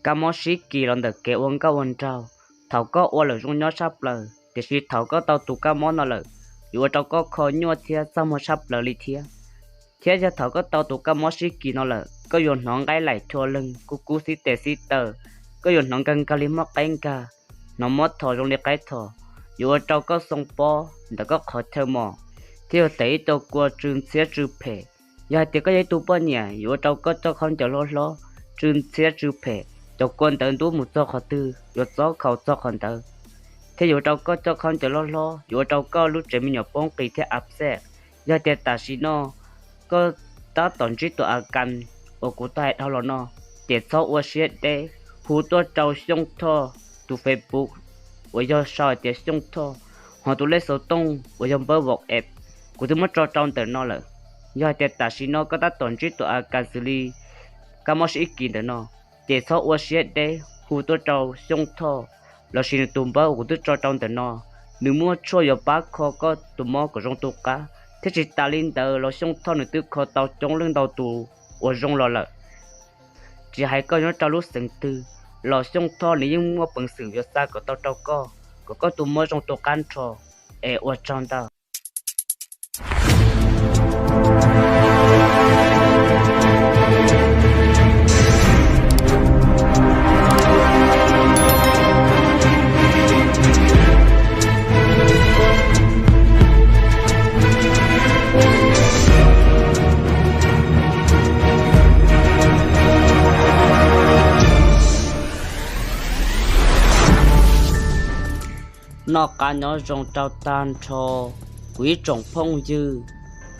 kab mob sib kis los ntawm kev ua nkauj ua nraug. Thaum koj ua lawm zoo nyob tshaj plaws, tiam sis thaum koj tau tus kab mob no lawm, yuav ua rau koj kho nyuaj thiab txaj muag tshaj plaws li thiab. Thiab yog thaum koj tau tus kab mob sib kis no lawm, koj yuav hnov nqaij laim chua leeg, kub kub xib tes xib taw, koj yuav hnov nkag nkag li mob qaib nkag, hnov mob thos zoo li qaib thos, yuav ua rau koj xoo pob ntawm koj qhov chaw mos, thiab yuav them ib co kua tsw ntxhiab tsw phem. Yog hais tias koj yog ib tug poj niam, yuav ua rau koj coj khaub ncaws loj hlob tsw ntxhiab tsw phem, cov kua ntawd ntub mus txog qhov twg yuav txob khaus txog qhov ntawd, thiab yuav ua rau koj coj khaub ncaws loj hlob, yuav ua rau koj lub tsev me nyuam poob qis thiab ab xej. Yog tias tam sim no koj tab tom ntsib tus a kas uas kuv tau hais dhau los no, ces txhob ua siab deb, hu tuaj rau Xyooj Thoj tus Facebook uas yog sau hais tias Xyooj Thoj, ho tus lej xov tooj uas yog npawb WhatsApp kuv twb muab tso rau ntawm no lawm. Yog hais tias tam sim no koj tab tom ntsib tus a kas xws li kab mob sib kis ntawm no, ces txhob ua siab deb, hu tuaj rau Xyooj Thoj lossis nws tus npawb uas kuv twb tso rau ntawm no. Nws muaj tshuaj yuav pab kho koj tus mob kom zoo tu qab, thiab tsis tas li ntawd los Xyooj Thoj nws twb kho tau coob leej ntau tus uas zoo los lawm. Tsis hais koj nyob rau lub xeev twg los Xyooj Thoj nws yeej muaj peev xwm yuav xa kom tau rau koj, kom koj tus mob zoo tu qab nrho. Es ua tsaug ntau. Noj qab nyob zoo rau tag nrho kuv ib tsoom phooj ywg,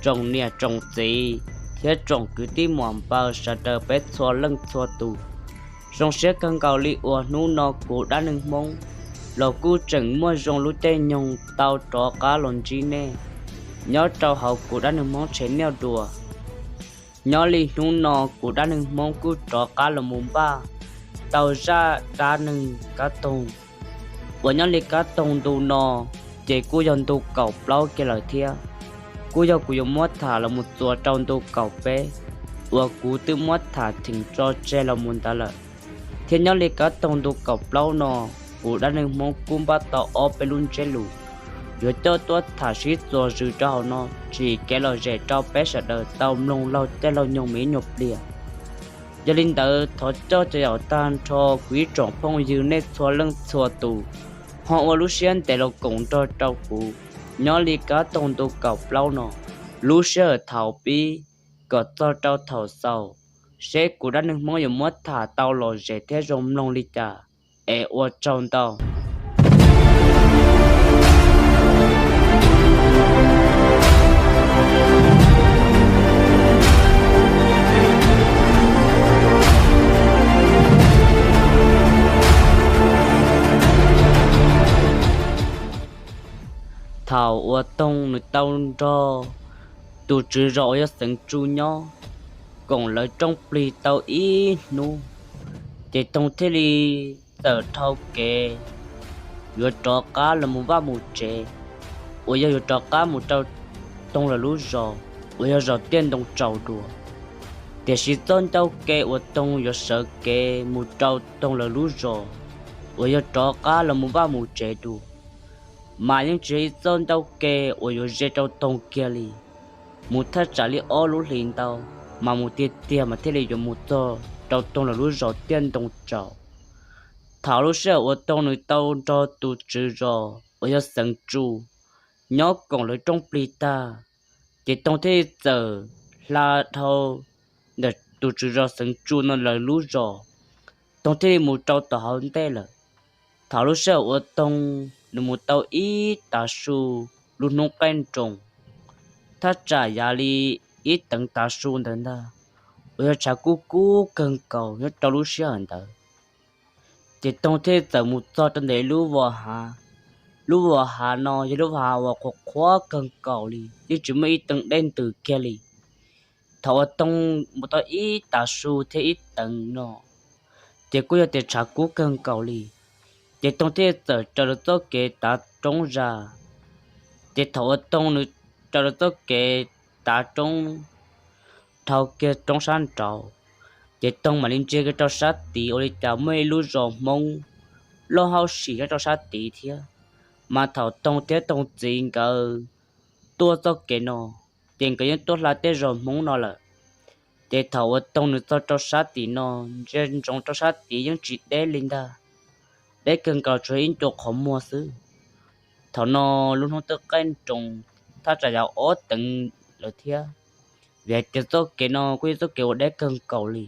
tsoom niam tsoom txiv thiab tsoom kwv tij muam npawg sawv daws peb txhua leej txhua tus. Zoo siab kawg nkaus li uas hnub no kuv dab neeg Hmoob los kuj tseem muaj zoo lub caij nyoog tau rov qab los ntsib nej nyob rau hauv kuv dab neeg Hmoob channel dua. Nyob li hnub no kuv dab neeg Hmoob kuj rov qab los mus npaj tau zaj dab neeg kab toog uas nyob li kab toog ntu no, ces kuj yog ntu kaum plaub kiag lawm thiab. Kuj yog kuv yuav muab tham los mus txuas rau ntu kaum peb uas kuv twb muab tham cheem tso tseg los mus ntawd lawm. Thiab nyob li kab toog ntu kaum plaub no, kuv dab neeg Hmoob kuj npaj tau ob peb lub ntsiab lus yuav coj tuaj tham sib txuas zws rau hauv no tsim kev lom zem rau peb sawv daws tau mloog laug caij laug nyoog me nyuam pliag. Yog li ntawd thov coj cov yaum tag nrho kuv ib tsoom phooj ywg nej txhua leej txhua tus ho ua lub siab ntev los koom nrog rau kuv nyob li kab toog ntu kaum plaub no, lub sij hawm thaum pib kom txog rau thaum xaus, seb kuv dab neeg Hmoob yuav muab tham tau lom zem thiab zoo mloog li cas. Es ua tsaug ntau. Thaum uas Toog nws tau nrog tus tswv zos uas yog Xeev Tsu nyob koom lawv rooj plig tau ib hnub, ces Toog thiaj li txawm dhau kev yuav rov qab los mus vaj mus tsev, uas yog yuav rov qab mus rau Toog lawv lub zos uas yog zos Tiaj Ntoo Tsaus dua. Tiam sis txoj ncauj ke uas Toog yuav sawv kev mus rau Toog lawv lub zos uas yog rov qab los mus vaj mus tsev dua, mas yeej tsis yog ib txoj ncauj ke uas yuav ze rau Toog kiag li. Mus thaj tsam li ob lub hlis ntau, mas mus tiag tiag mas thiaj li yuav mus txog rau Toog lawv lub zos Tiaj Ntoo Tsaus. Thaum lub sij hawm uas Toog nws tau nrog tus tswv zos uas yog Xeev Tsu nyob koom lawv rooj plig tag, ces Toog thiaj li txawm hla dhau ntawm tus tswv zos Xeev Tsu no lawv lub zos, Toog thiaj li mus rau tom hauv ntej lawm. Thaum lub sij hawm uas Toog nws mus tau ib tav su lub hnub qaij nroos, thaj tsam yav li ib teev tav su ntawd ntag, uas yog tshav kub kub kawg nkaus nyob rau lub sij hawm ntawd. Ces Toog thiaj li txawm mus txog rau ntawm ib lub vos hav. Lub vos hav no yog lub vos hav uas qhuav qhuav kawg nkaus li, yeej tsis muaj ib teev dej ntws kiag li. Thaum uas Toog mus tau ib tav su thiab ib teev no, ces kuj yog tias tshav kub kawg nkaus li. Ces Toog thiaj li txawm raws lawv txoj kev tav roob zas. Ces thaum uas Toog nws raws lawv txoj kev tav roob dhau kiag roob sab nraud, Ces Toog mam li ntsia kiag rau sab tid ua li cas muaj ib lub zos Hmoob loj hauj sim nyob rau sab tid thiab. Mas thaum Toog thiab Toog txiv nkawd tuaj txoj kev no, ces nkawd yeej tuaj hla tej zos Hmoob no lawm. Ces thaum uas Toog nws txog rau sab tim no, ntsia ntsoov rau sab tid yeej tsis deb li ntag, deb kawg nkaus tsuas ib ncua qhov muag xwb. Thaum no lub hnub twb qaij nroos, thaj tsam yog ob teev lawm thiab, vim hais tias txoj kev no kuj yog txoj kev uas deb kawg nkaus li.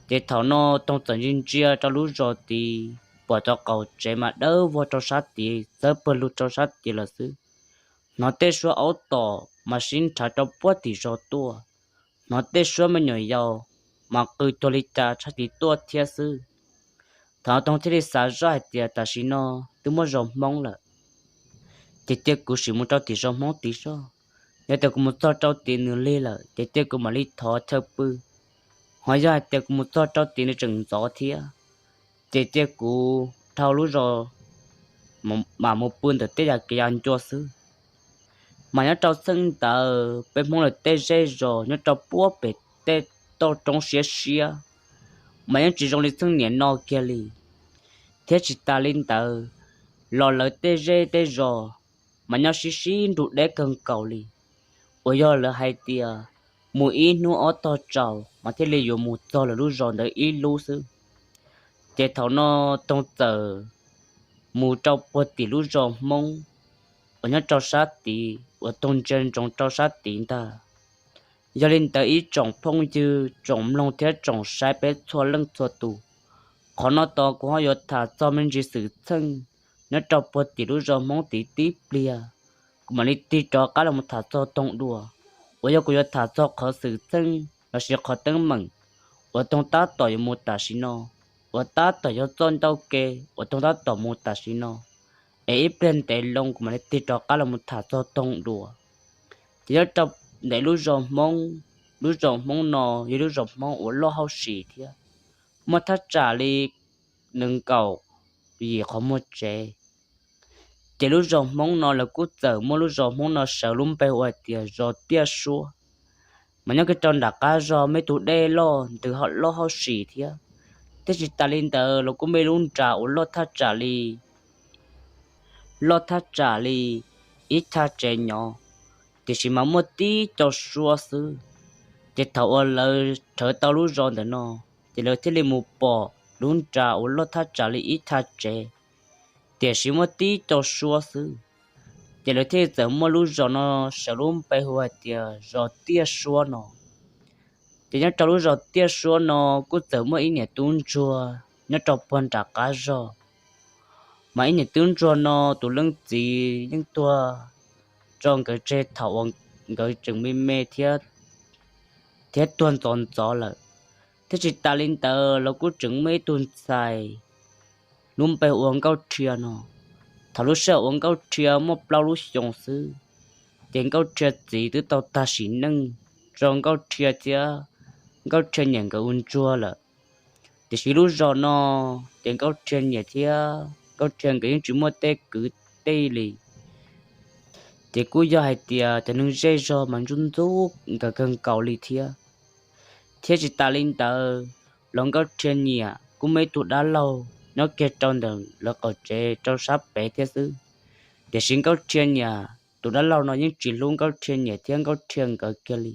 Ces thaum no Toog txawm ntsia ntsia rau lub zos tid, pom cov qaum tsev mas dawb vog rau sab tid, txawb pawg lug rau sab tid lawm xwb. Hnov tej suab aub tom mas sib nrhav rau puag tim zos tuaj, hnov tej suab me nyuam yaus mas qw tuag li cas tshaj tim tuaj thiab xwb. Thaum no Toog thiaj li xav zoj hais tias tam sim no twb muaj zos Hmoob lawm, ces cia kuv sim mus rau tim zos Hmoob tid soj. Yog tias kuv mus txog rau tim nws li lawm ces cia kuv mam li thov chaw pw, ho yog hais tias kuv mus txog rau tim nws tseem ntxov thiab, ces cia kuv dhau lub zos mam mus pw ntawm tej yam kev ya ncua xwb. Mas nyob rau txheej ntawd peb Hmoob lawv tej zej zos nyob rau puag pem tej toj roob siab siab mas yeej tsis zoo li txheej niam no kiag li. Thiab tsis tas li ntawd los lawv tej zej tej zos mas nyob sib sib nrug deb kawg nkaus li, uas yog lawv hais tias mus ib hnub ob tog tsaus mas thiaj li yuav mus txog lawv lub zos ntawd ib lub xwb. Ces thaum no Toog txawm mus rau puag tim lub zos Hmoob uas nyob rau sab tid uas Toog ntsia ntsoov rau sab tid ntag. Yog li ntawd ib tsoom phooj ywg tsoom mloog thiab tsoom saib peb txhua leej txhua tus, qhov no tos kuv ho yuav tham txog me ntsis xwm txheej nyob rau puag tim lub zos Hmoob tid tib pliag, kuv mam li tig rov qab los tham txog Toog dua. Uas yog kuv yuav tham txog qhov xwm txheej lossis qhov teeb meem uas Toog tab tom yuav mus tam sim no, uas tab tom yog txoj ncauj ke uas Toog tab tom mus tam sim no, es ib pliag ntev loo kuv mam li tig rov qab los tham txog Toog dua. Ces nyob rau ntawm lub zos Hmoob, lub zos Hmoob no yog lub zos Hmoob uas loj hauj sim thiab, muaj thaj tsam li nees nkaum yim qhov muag tsev. Ces lub zos Hmoob no lawv kuj txawm muab lub zos Hmoob no sawv lub npe hu hais tias zos Tiaj Suab. Mas nyob kiag rau nram qab zos muaj ib tug dej loj ntws ho loj hauj sim thiab, thiab tsis tas li ntawd los kuj muaj ib lub nra uas loj thaj tsam li loj thaj tsam li ib chav tsev nyov, tiam sis mas muaj tib co suab xwb. Ces thaum uas lawv rhawv tau lub zos ntawm no, ces lawv thiaj li mus pom lub nra uas loj thaj tsam li ib chav tsev, tiam sis muaj tib co suab xwb. Ces lawv thiaj li txawm muab lub zos no sawv lub npe hu hais tias zos Tiaj Suab no. Ces nyob rau lub zos Tiaj Suab no kuj txawm muaj ib niam tub ntsuag nyob rau puag nram qab zos. Mas ib niam tub ntsuag no tus leej txiv yeej tuag tso nkawd tseg thaum uas nkawd tseem me me thiab, thiab tuag ntxov ntxov lawm. Thiab tsis tas li ntawd los kuj tseem muaj ib tug ntxhais lub npe hu ua Nkauj Rhia no. Thaum lub sij hawm uas Nkauj Rhia muaj plaub lub xyoos xwb, ces Nkauj Rhia txiv twb tau tag sim neej tso Nkauj Rhia thiab Nkauj Rhia niam nkawd ua ntsuag lawm. Tiam sis lub zos no, ces Nkauj Rhia niam thiab Nkauj Rhia nkawd yeej tsis muaj tej kwv tij li. Ces kuj yog hais tias cov neeg zej zog mas ntxub ntxub nkawd kawg nkaus li thiab. Thiab tsis tas li ntawd los Nkauj Rhia niam kuj muaj ib tug dab laug nyob kiag rau ntawm lawv qaum tsev rau sab pem thiab xwb. Tiam sis Nkauj Rhia niam tus dab laug no yeej tsis hlub Nkauj Rhia niam thiab Nkauj Rhia nkawd kiag li.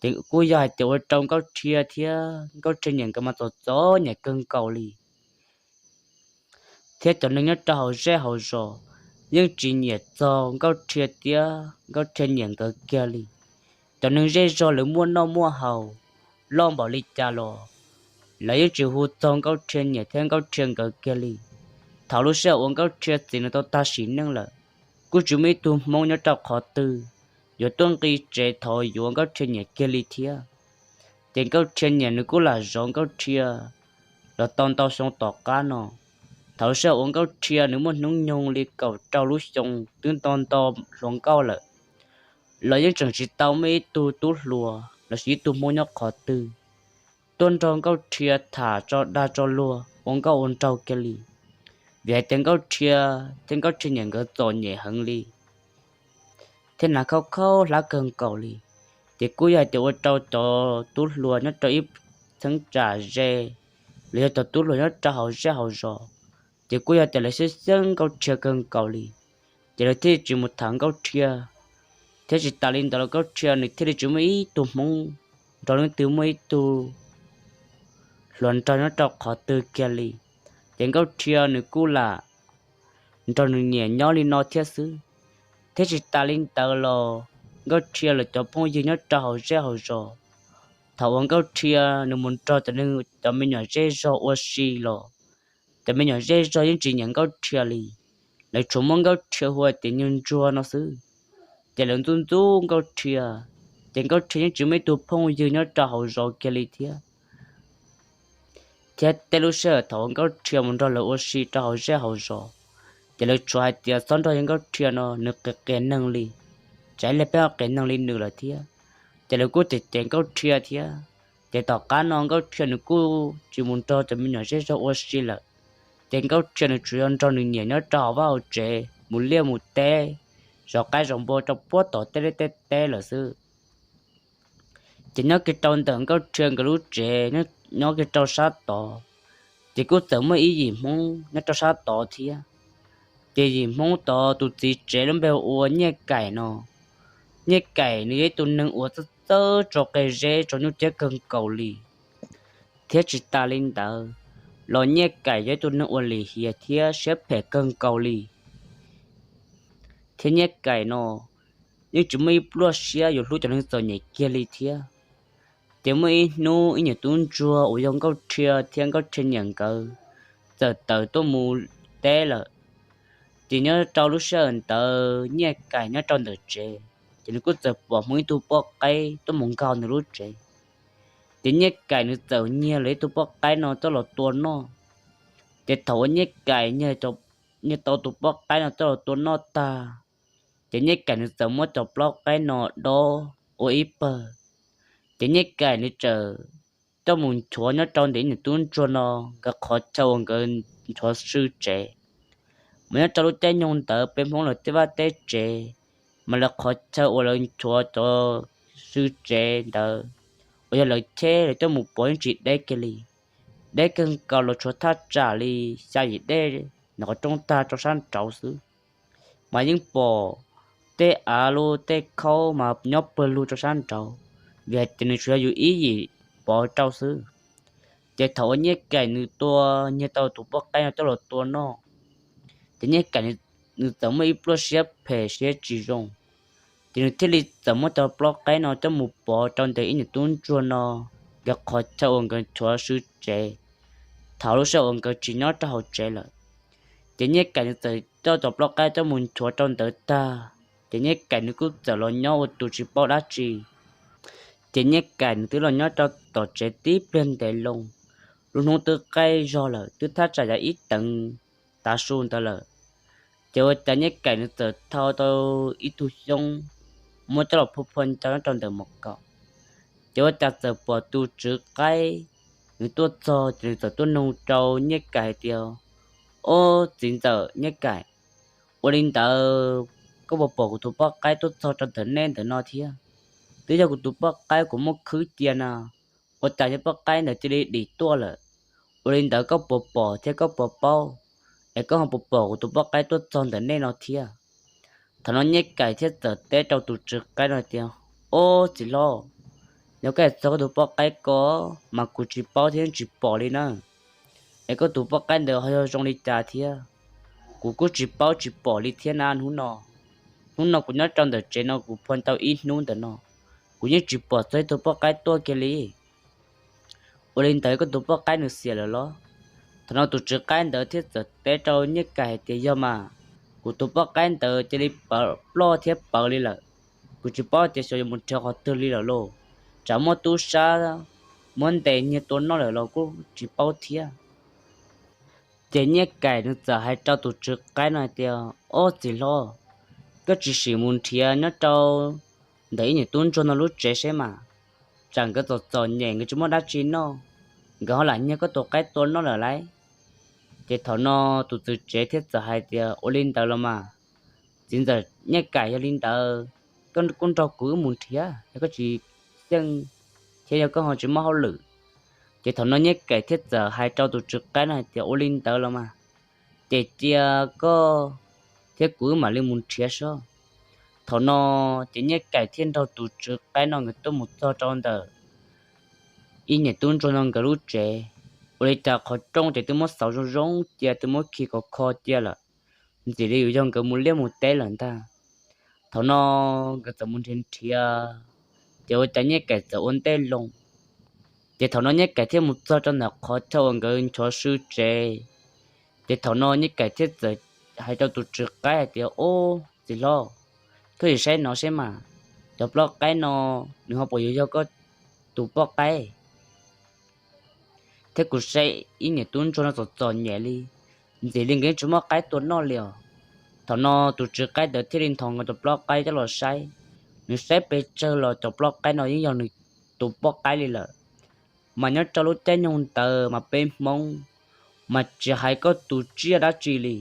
Ces kuj yog hais tias ua rau Nkauj Rhia thiab Nkauj Rhia niam nkawd mas txom txom nyem kawg nkaus li. Thiab cov neeg nyob rau hauv zej hauv zos yeej tsis nyiam txog Nkauj Rhia thiab Nkauj Rhia niam nkawd kiag li. Cov neeg zej zog lawv muaj noj muaj haus loj npaum li cas los lawv yeej tsis hu txog Nkauj Rhia niam thiab Nkauj Rhia nkawd kiag li. Thaum lub sij hawm uas Nkauj Rhia txiv nws tau tag sim neej lawm, kuj tsis muaj ib tug Hmoob nyob rau qhov twg yuav tuaj nqis tsev thov yuav Nkauj Rhia niam kiag li thiab. Ces Nkauj Rhia niam nws kuj lam zov Nkauj Rhia los tau ntau xyoo tom qab no. Thaum lub sij hawm uas Nkauj Rhia nws muaj hnub nyoog li kaum rau lub xyoo twb nto nto hluas nkauj lawm, los yeej tseem tsis tau muaj ib tug tub hluas lossis ib tug Hmoob nyob qhov twg tuaj nrog Nkauj Rhia tham tso dag tso luag ua nkauj ua nraug kiag li. Vim hais tias Nkauj Rhia thiab Nkauj Rhia niam nkawd txom nyem heev li, thiab hnav khaub khaub hlab kawg nkaus li. Ces kuj yog hais tias ua rau cov tub hluas nyob rau ib txheeb tsam ze, los yog cov tub hluas nyob rau hauv zej hauv zos, ces kuj yog tias lawv xyeeb xyeeb Nkauj Rhia kawg nkaus li. Ces lawv thiaj tsis mus tham Nkauj Rhia, thiab tsis tas li ntawd los Nkauj Rhia nws thiaj li tsis muaj ib tug hmoob nrog leej twg muaj ib tug hluas nraug nyob rau qhov twg kiag li. Ces Nkauj Rhia nws kuj lam nrog nws niam nyob li no thiab xwb. Thiab tsis tas li ntawd los Nkauj Rhia lawv cov phooj ywg nyob rau hauv zej hauv zos, thaum uas Nkauj Rhia nws mus nrog cov me nyuam zej zog ua si los cov me nyuam zej zog yeej tsis nyiam Nkauj Rhia li. Lawv tsuas muab Nkauj Rhia hu tias nyuag ntsuag no xwb, ces lawv ntxub ntxub Nkauj Rhia. Ces Nkauj Rhia yeej tsis muaj ib tug phooj ywg nyob rau hauv zos kiag li thiab. Thiab tej lub sij hawm thaum Nkauj Rhia mus nrog lawv ua si rau hauv zej hauv zos, ces lawv tsuas hais tias txhob nrog Nkauj Rhia no, nws qias qias neeg li, tsam ib leeg peb ho qias neeg li nws lawm thiab. Ces lawv kuj cem cem Nkauj Rhia thiab. Ces tom qab no Nkauj Rhia nws kuj tsis mus nrog cov me nyuam zej zog ua si lawm. Ces Nkauj Rhia nws tsuas yog nrog nws niam nyob rau hauv vaj hauv tsev mus liaj mus teb, zov qaib zov npua rau puag tom tej liaj tej teb lawm xwb. Ces nyob kiag rau ntawm Nkauj Rhia nkawd lub tsev, nyob kiag rau sab tod, ces kuj txawm muaj ib yim hmoob nyob rau sab tod thiab. Ces yim hmoob tod tus txiv tsev lub npe ua Nyiaj Kaim no. Nyiaj Kaim nws yog ib tug neeg uas txawj txawj tso qe zeb tso nyuj ciab kawg nkaus li. Thiab tsis tas li ntawd los Nyiaj Kaim yog ib tug neeg uas lim hiam thiab siab phem kawg nkaus li. Thiab Nyiaj Kaim no yeej tsis muaj ib pluaj siab yuav hlub cov neeg txom nyem kiag li thiab. Ces muaj ib hnub ib niam tub ntsuag uas yog Nkauj Rhia thiab Nkauj Rhia niam nkawd txawm tawm tuaj mus teb lawm. Ces nyob rau lub sij hawm ntawd Nyiaj Kaim nyob rau ntawm tsev, ces nws kuj txawm pom hmoob ib tug poj qaib tuaj mus nkaug nws lub tsev. Ces Nyiaj Kaim nws txawm nyiag lawv ib tug poj qaib no coj los tua noj. Ces thaum uas Nyiaj Kaim nyiag tau tus poj qaib no coj los tua noj tag, ces Nyiaj Kaim nws txawm muab cov plaub qaib no dob ua ib pawg. Ces Nyiaj Kaim nws txawm coj mus nchuav nyob rau ntawm ib niam tub ntsuag no nkawd qhov chaw uas nkawd nchuav sw tsev. Mas nyob rau lub caij nyoog ntawd peb hmoob lawv tej vaj tej tsev, mas lawv qhov chaw uas lawv nchuav cov sw tsev ntawd uas yog lawv cheb lawv coj mus pov yeej tsis deb kiag li. Deb kawg nkaus los tshuav thaj tsam li xya yim dej ntawm qhov rooj tag rau sab nraud xwb. Mas yeej pom tej av lub tej khaub mas nyob pawg lug rau sab nraud, vim hais tias nws tsuas yog yus ib yim pov rau xwb. Ces thaum uas Nyiaj Kaim nws tua, nyiag tau tus poj qaib no coj los tua noj, ces Nyiaj Kaim nws txawm muaj ib pluaj siab phem siab tsis zoo. Ces nws thiaj li txawm muab cov plaub qaib no coj mus pov rau ntawm ib niam tub ntsuag no nkawd qhov chaw uas nkawd nchuav sw tsev, thaum lub sij hawm uas nkawd tsis nyob rau hauv tsev lawm. Ces Nyiaj Kaim nws txawm coj cov plaub qaib coj mus nchuav rau ntawd tag, ces Nyiaj Kaim nws kuj txawm los nyob ua tus tsis paub dab tsi. Ces Nyiaj Kaim nws twb los nyob rau tom tsev tib pliag ntev loo, lub hnub twb qaij zog lawm, twb thaj tsam yav ib teev tav su ntawd lawm. Ces ua cas Nyiaj Kaim nws txawm thau tau ib tug xyoob muab coj los phua phua ncau nyob rau ntawm mos kaum. Ces ua cas txawm pom tus tswv qaib nws tuaj txog, ces nws txawm tuaj nug rau Nyiaj Kaim hais tias, Ob, txiv ntxawm Nyiaj Kaim, ua li ntawd koj puas pom kuv tus poj qaib tuaj txog rau ntawm nej ntawm no thiab? Twb yog kuv tus poj qaib kuv muaj khwb cia na, ua cas yog poj qaib ntawd cia li dim tuaj lawm? Ua li ntawd koj puas pom thiab koj puas paub, es koj ho puas pom kuv tus poj qaib tuaj txog ntawm nej no thiab? Thaum no Nyiaj Kaim thiaj txawm teb rau tus tswv qaib no tias, Ob, txiv hlob, yog koj hais txog koj tus poj qaib ko, mas kuv tsis paub thiab tsis pom li na. Es koj tus poj qaib ntawd ho yog zoo li cas thiab? Kuv kuj tsis paub tsis pom li thiab na hnub no. Hnub no kuv nyob rau ntawm tsev no kuv phua tau ib hnub ntawm no, kuv yeej tsis pom txog ib tug poj qaib tuaj kiag li. Ua li ntawd koj tus poj qaib nws xiam lawm los? Thaum no tus tswv qaib ntawd thiaj txawm teb rau Nyiaj Kaim hais tias, Yog mas, kuv tus poj qaib ntawd cia li ploj thiab pawv li lawm. Kuv tsis paub tias xyov yuav mus nrhiav qhov twg li lawm lauj. Tsam muaj tub sab muab ntes nyiag tua noj lawm los kuj tsis paub thiab. Ces Nyiaj Kaim nws txawm hais rau tus tswv qaib no hais tias, Ob, txiv hlob, koj tsis sim mus nrhiav nyob rau ntawm ib niam tub ntsuag no lub tsev seb mas, tsam nkawd txom txom nyem nkawd tsis muaj dab tsi noj, nkawd ho lam nyiag koj tus qaib tua noj lawm lauj. Ces thaum no tus tswv tsev thiaj txawm hais tias, Ua li ntawd los mas, txiv ntxawm Nyiaj Kaim, yog li ntawd koj kuj nrog kuv wb mus nrhiav, yog koj tsis xyeej thiab yog koj ho tsis muaj hauj lwm, Ces thaum no Nyiaj Kaim thiaj txawm hais rau tus tswv qaib no hais tias, Ua li ntawd los mas, ces cia koj thiab kuv wb mam li mus nrhiav sob. Thaum no ces Nyiaj Kaim thiaj nrog tus tswv qaib no nkawd tuaj mus txog rau ntawm ib niam tub ntsuag no nkawd lub tsev. Ua li cas qhov rooj ces twb muab xauv zoo zoo cia, twb muab khi kom kho cia lawm, ntxim li yus yog nkawd mus liaj mus teb lawm ntag. Thaum no nkawd txawm mus nrhiav nrhiav, ces ua cas Nyiaj Kaim txawm ua ntej loo. Ces thaum no Nyiaj Kaim thiaj mus txog rau ntawm qhov chaw uas nkawd nchov sw tsev. Ces thaum no Nyiaj Kaim thiaj txawm hais rau tus tswv qaib hais tias, Ob, txiv hlob, koj sim saib no seb mas, cov plaub qaib no nws ho puas yuav yog koj tus poj qaib? Thiab kuv saib ib niam tub ntsuag no txom txom nyem li, ntxim li nkawd yeej tsis muaj qaib tua noj li os. Thaum no tus tswv qaib ntawd thiaj li nthos nkawd cov plaub qaib coj los saib. Nws saib pes tsawg los cov plaub qaib no yeej yog nws tus poj qaib li lawm. Mas nyob rau lub caij nyoog ntawd mas peb Hmoob mas tsis hais koj tus tsiaj dab tsi li,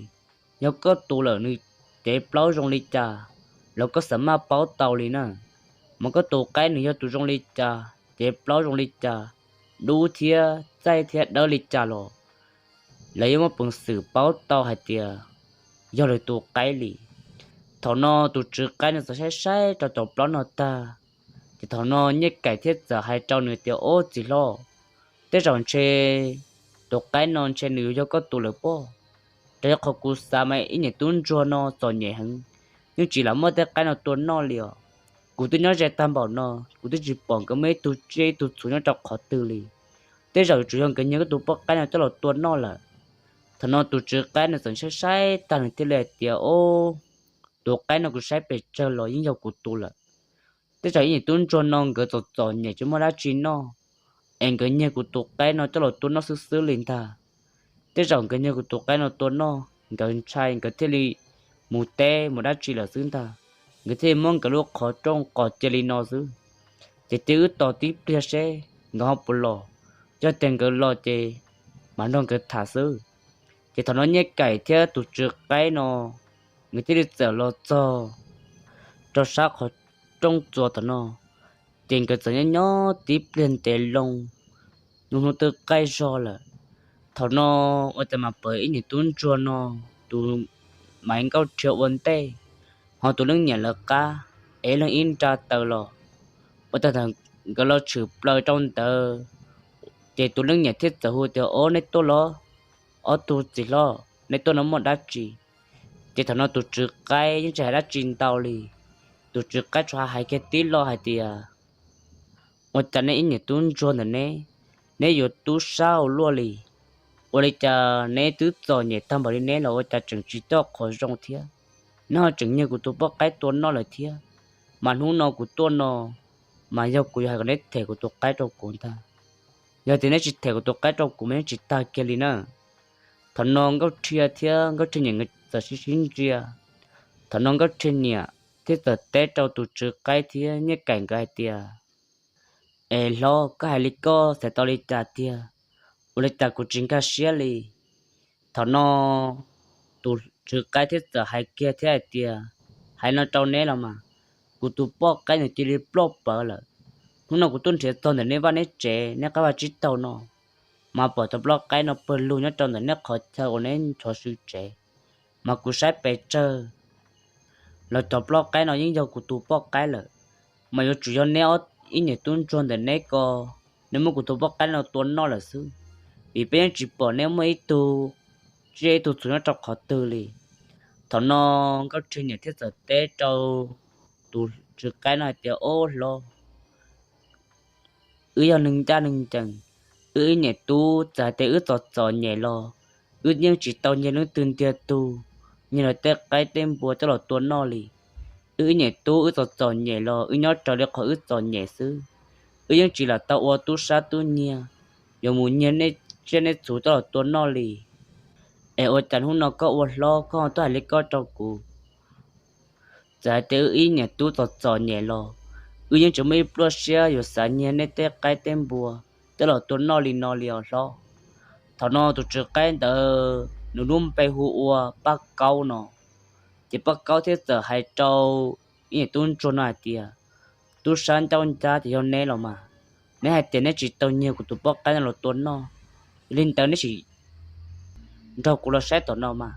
yog koj tus lawm nws cev plaub zoo li cas los koj xav maj paub tau li na. Mas koj tus qaib nws yog tus zoo li cas, cev plaub zoo li cas, dub thiab txaij thiab dawb li cas los lawv yeej muaj peev xwm paub tau hais tias yog lawv tus qaib li. Thaum no tus tswv qaib no txawm saib saib rau cov plaub no tag, ces thaum no Nyiaj Kaim thiaj txawm hais rau nws tias, Ob, txiv hlob, tej zaum ntshe tus qaib no ntshe nws yog koj tus lawm pob. Rau qhov kuv xav mas ib niam tub ntsuag no txom nyem heev, yeej tsis lam muaj tej qaib no tua noj li os. Kuv twb nyob ze tag npaum no kuv twb tsis pom nkawd muaj ib tug tsiaj ib tug txhu nyob rau qhov twg li. Tej zaum tsuas yog nkawd nyiag koj tus poj qaib no coj los tua noj lawm. Thaum no tus tswv qaib no txawm saib saib tag nws thiaj li hais tias, Ob, tus qaib no kuv saib pes tsawg los yeej yog kuv tus lawm. Tej zaum ib niam tub ntsuag no nkawd txom txom nyem tsis muaj dab tsi noj, es nkawd nyiag kuv tus qaib no coj los tua noj xwb xwb li ntag. Tej zaum nkawd nyiag kuv tus qaib no tua noj nkawd ntshai nkawd thiaj li mus teb mus dab tsi lawm xwb ntag. Nkawd thiaj li muab nkawd lub qhov rooj qos cia li no xwb. Ces cia wb tos tib pliag seb nkawd ho puas los, yog tias nkawd los ces mam nrog nkawd tham xwb. Ces thaum no Nyiaj Kaim thiab tus tswv qaib no nkawd thiaj li txawm los txog rau sab qhov rooj txuas tom no. Ces nkawd txawm nyob nyob tib pliag ntev loo, hnub twb qaij zog lawm. Thaum no ua cas mas pom ib niam tub ntsuag no tus Maiv Nkauj Rhia ua ntej, ho tus leej niam lawv qab, es leej ib nra taws los. Ua cas nkawd los tshwm plaws rau ntawd, ces tus leej niam thiaj txawm hu tias, Ob, neb tuaj los? Ob tug txiv hlob, neb tuaj no muaj dab tsi? Ces thaum no tus tswv qaib yeej tsis hais dab tsi ntau li. Tus tswv qaib tsuas hais kiag tib lo hais tias, Ua cas neb ib niam tub ntsuag ntawm neb, neb yuav tub sab ua luaj li. Ua li cas neb twb txom nyem tag npaum li neb los ua cas tseem tsis coj qhov zoo thiab? Neb ho tseem nyiag kuv tus poj qaib tua noj lawm thiab. Mas hnub no kuv tuaj no, mas yog kuv yuav hais kom neb them kuv tus qaib rau kuv ntag. Yog tias neb tsis them kuv tus qaib rau kuv mas yeej tsis tag kiag li na. Thaum no Nkauj Rhia thiab Nkauj Rhia niam nkawd txawm sib sib ntsia. Thaum no Nkauj Rhia niam thiaj txawm teb rau tus tswv qaib thiab Nyiaj Kaim nkawd hais tias, Es hlob, koj hais li koj xav tau li cas tiag? Ua li cas kuv tsis nkag siab li? Thaum no tus tswv qaib thiaj txawm hais kiag thiab hais tias, Hais no rau neb los mas, kuv tus poj qaib nws cia li ploj pawv lawm. Hnub no kuv tuaj nrhiav txog ntawm neb vaj neb tsev neb qab vaj tsib taug no, mas pom cov plaub qaib no pawg lug nyob rau ntawm neb qhov chaw uas neb nchov sw tsev. Mas kuv saib pes tsawg los cov plaub qaib no yeej yog kuv tus poj qaib lawm. Mas yuav tsum yog neb ob ib niam tub ntsuag ntawm neb ko, neb muab kuv tus poj qaib no tua noj lawm xwb, vim peb yeej tsis pom neb muaj ib tug tsiaj ib tug txhu nyob rau qhov twg li. Thaum no Nkauj Rhia niam thiaj txawm teb rau tus tswv qaib no hais tias, Ob hlob, wb yog neeg ncaj neeg ncees, wb ib niam tub txawm hais tias wb txom txom nyem los wb yeej tsis tau nyiag leej twg ntiag tug, nyiag lawv tej qaib tej npua coj los tua noj li. Wb ib niam tub wb txom txom nyem los wb nyob raws li qhov wb txom nyem xwb, wb yeej tsis lam tau ua tub sab tub nyiag, yuav mus nyiag nej tsiaj nej txhu coj los tua noj li. Es ua cas hnub no koj ua hlob koj ho tuaj hais li koj rau kuv? Txawm hais tias wb ib niam tub txom txom nyem los wb yeej tsis muaj ib pluaj siab yuav xav nyiag nej tej qaib tej npua coj los tua noj li no li os hlob. Thaum no tus tswv qaib ntawd nws lub npe hu ua Paj Kaub no. Ces Paj Kaub thiaj txawm hais rau ib niam tub ntsuag no hais tias, Tub sab ncauj ncab ces yog neb los mas, Neb hais tias neb tsis tau nyiag kuv tus poj qaib no los tua noj, yog li ntawd neb sim nrog kuv los saib tom no mas.